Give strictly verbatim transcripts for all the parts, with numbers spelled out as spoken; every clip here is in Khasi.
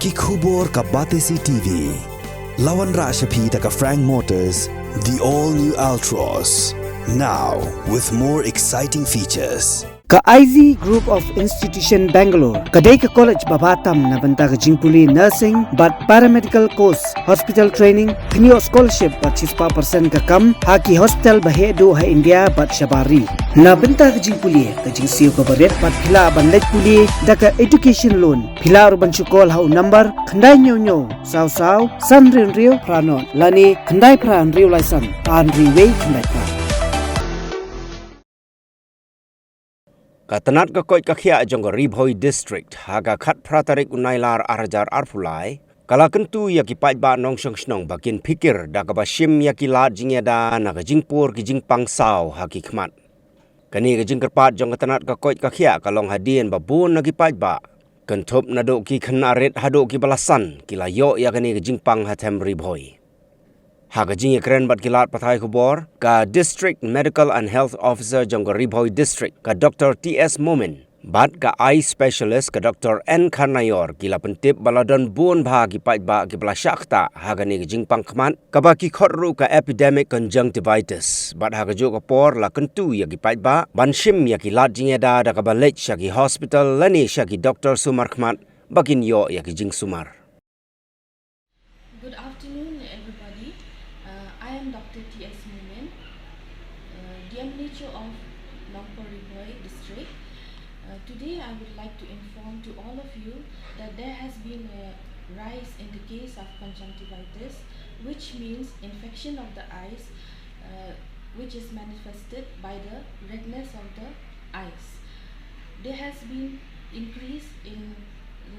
Ki khubor ka Batesi T V. La wanrah sha phi da ka Frank Motors, the all new Altroz. Now with more exciting features. Ka I Z Group of Institution Bangalore ka dei ka college ba bha tam na bynta ka jingpule nursing bad paramedical course, hospital training, pynïoh scholarship bad shispah percent ka kam ha ki hospital ba heh duh ha India bad shabar ri. Na bynta ka jingpule, ka jingsiew kaba rit bad phi lah ban leit pule da ka education loan. Phi lah ruh ban shu call ha u number khyndai hynñiew hynñiew saw saw san hynriew hynriew phra nod lane khyndai phra hynriew lai san ar hynriew wei khyndai phra. Ka tnat ka koit ka khiah jong ka Ri Bhoi District ha ka khatphra tarik u Nailar ar hajar arphew lai ka la kyntu ïa ki paidbah nongshong shnong ba kin phikir da kaba shim ïa ki lad jingïada na ka jingpur ki jingpang saw ha ki khmat. Kane ka jingkyrpad jong ka tnat ka koit ka khiah ka long hadien ba bun na ki paidbah, kynthup naduh ki khynnah rit haduh kiba la san, ki la ïoh ïa kane ka jingpang ha them Ri Bhoi. Ha ka jingïakren bad ki lad pathai khubor, ka District Medical and Health Officer jong ka Ri Bhoi District, ka Doktor T S Momin, bad ka eye specialist, ka Doktor N Kharnaior, ki la pyntip ba la don bun bha ki paidbah kiba la shah ktah ha kane ka jingpang khmat kaba ki khot ruh ka epidemic conjunctivitis. Bad ha kajuh ka por la kyntu ïa ki paidbah ban shim ïa ki lad jingïada da kaba leit sha ki hospital lane sha ki doktor sumar khmat ba kin ïoh ïa ki jingsumar. Good afternoon, everybody. Uh, I am Doctor T S Momin, uh, D M H O of Nongpoh Ri Bhoi District. Uh, today, I would like to inform to all of you that there has been a rise in the case of conjunctivitis, which means infection of the eyes, uh, which is manifested by the redness of the eyes. There has been increase in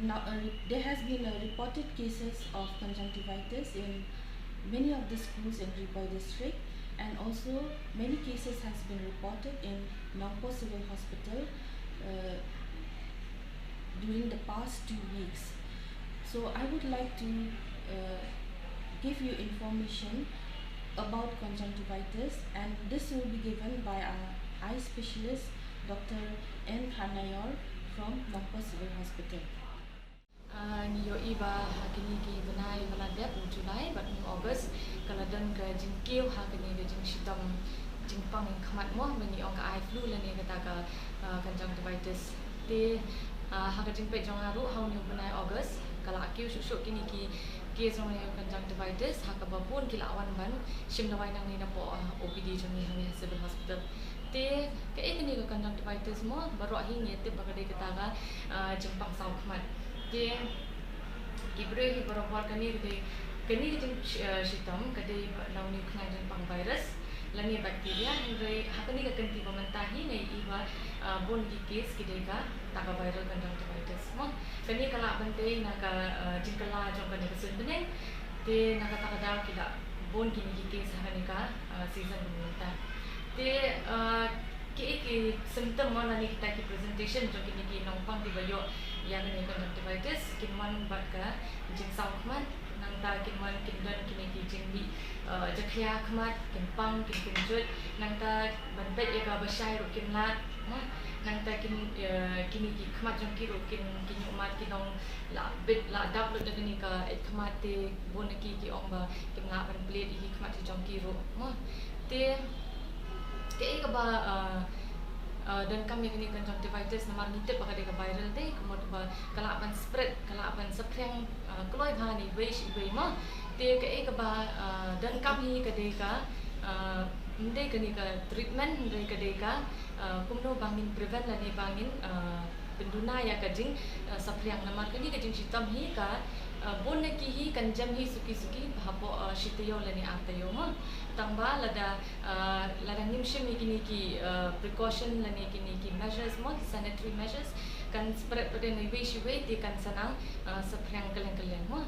no-, uh, there has been a reported cases of conjunctivitis in many of the schools in Ri Bhoi District, and also many cases has been reported in Nongpoh Civil Hospital, uh, during the past two weeks. So I would like to, uh, give you information about conjunctivitis, and this will be given by our eye specialist, Doctor N Kharnaior from Nongpoh Civil Hospital. Ah, ngi ïohi ba ha kine ki bnai ba la dep, u July bad u August, ka la don ka jingkiew ha kine ki jingshitom jingpang khmat mo, ba ngi ong ka eye flu lane kata ka, ah, conjunctivitis. Te, ah, ha ka jingpeit jong nga ruh ha une u bnai August, ka la kiew shuh shuh kine ki case jong une u conjunctivitis, ha kaba bun ki la wan ban shim dawai nangne napoh, ah, O P D jong ngi hangne ha Civil Hospital. Te kaei kane ka conjunctivitis mo, baroh hi ngi tip ba ka dei kata ka, ah, jingpang saw khmat. Te ki briew hi barabor kane ka dei, kane ka jing, ah, shitom ka dei ba na une u khnang jingpang virus lane bacteria, hynrei ha kane ka kynti ba mynta hi ngi ïohi ba, ah, bun ki case ki dei kata ka viral conjunctivitis mo. Kane ka lah ban tei na ka, ah, jingkylla jong kane ka suiñ bneng. Te na kata ka daw ki la bun kine ki case ha kane ka, ah, season ba mynta. Te, ah, kiei ki symptom mo lane kita ki presentation jong kine ki nongpang kiba ïoh ïa kane ka conjunctivitis, kin wan bad ka jingsaw khmat, nangta kin wan kin don kine ki jinglih, ah, jakhlia khmat, kin pang, kin kynjut, nangta ban peit ïa kaba shai ruh kim lad, mo, nangta kin, ah, kine ki khmat jong ki ruh kin, kin ïohmad, kin ong la bit la dap lut da kane ka eit khmat, te bun na ki ki ong ba kim lah ban plie ïa ki khmat ki jong ki ruh, mo. Te kaei kaba, ah, ah, donkam ïa kane ka conjunctivitis, namar ngi tip ba ka dei ka viral te, ka mut ba ka lah ban spread, ka lah ban saphriang, ah, kloi bha na iwei sha iwei mo. Te kaei kaba, ah, donkam hi ka dei ka, ah, ym dei kane ka treatment, hynrei ka dei ka, ah, kumno ba ngin prevent lane ba ngin, ah, pynduna ïa ka jing, ah, saphriang, namar kane ka jingshitom hi ka, ah, bun na ki hi kan jem hi suki suki hapoh, ah, shi taïew lane ar taïew mo. Tangba lada, ah, lada ngim shim ïa kine ki, ah, precaution lane kine ki measures mo, ki sanitary measures, kan spread pat na iwei sha iwei te kan sa nang, ah, saphriang kylleng kylleng mo.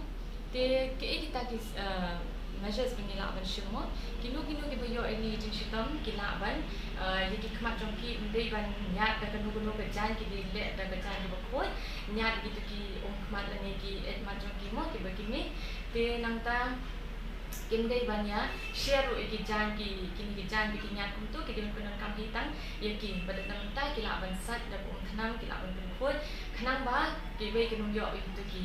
Te kaei kita ki, ah, measures ba ngi lah ban shim mo? Kino kino kiba ïoh ïa kine ki jingshitom ki lah ban, ah, ïa ki khmat jong ki ym dei ban ñiad da kano kano ka jaiñ, ki dei leh da ka jaiñ kaba khuid, ñiad ïa kito ki um khmat lane ki eit khmat jong ki mo, kiba ki mih. Te nangta kim dei ban ïa share ruh ïa ki jaiñ, ki, kine ki jaiñ ba ki ñiad kumto, ki dei ban pyndonkam hi tang ïa ki. Bad na mynta ki lah ban sait da ka um thnam, ki lah ban pynkhuid, Khnang ba kiwei kin ym ïoh ïa kito ki,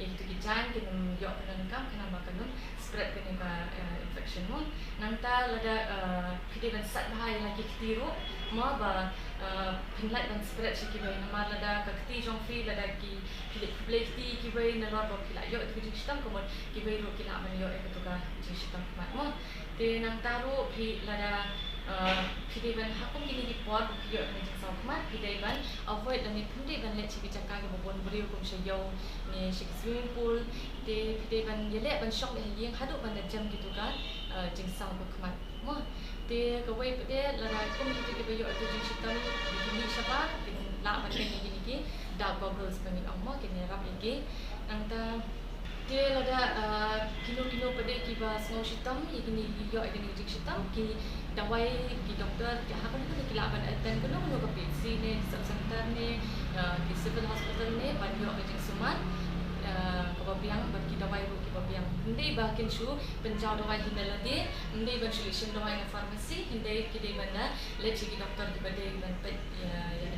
ïa kito ki jaiñ, kin ym ïoh ka dohnud kam, khnang ba kan ym spread kane ka, eh, infection mo. Nangta lada, eh, phi dei ban sait bha ïa la ki kti ruh mo, ba, eh, phin lait ban spread sha kiwei, namar lada ka kti jong phi, lada ki, phi leh, phi leh kti kiwei nalor ba phi la ïoh ïa ka jingshitom, ka mut kiwei ruh ki lah ban ïoh ïa kato ka jingshitom khmat mo. Te nangta ruh phi lada, eh, phi dei ban, ha kum kine ki por ba phi ïoh ïa ka jingsawa khmat, phi dei ban avoid lane phim dei ban leit sha ki jaka kiba bun briew kum sha ïew ne sha ki swimming pool. Te phi dei ban ïaleh ban shong beit ha ïing haduh ban da jem kito ka, eh, jingsawa khmat mo. Te kawei pat de, lada kum kito kiba ïoh ïa ka jingshitom, ki mih shabar, kin lah ban pynleit ïa kine ki dark goggles ba ngi ong mo, kin ïarap ïa ki. Nangta te lada, eh, kino kino pat de kiba sngew shitom ïa kine, ïoh ïa kine ki jingshitom, ki dawai, ki doktor, ki ha kano kano ki lah ban attend kano kano ka P H C ne, ki sub center ne, eh, ki civil hospital ne, ban ïoh ka jingsumar, eh, kaba biang bad ki dawai ruh kiba biang. Ym dei ba kin shu pynjaw dawai hi na lade, ym dei ban shu leit shim dawai na pharmacy, hynrei ki dei ban da leit sha ki doktor kiba dei ban peit ïa, ïa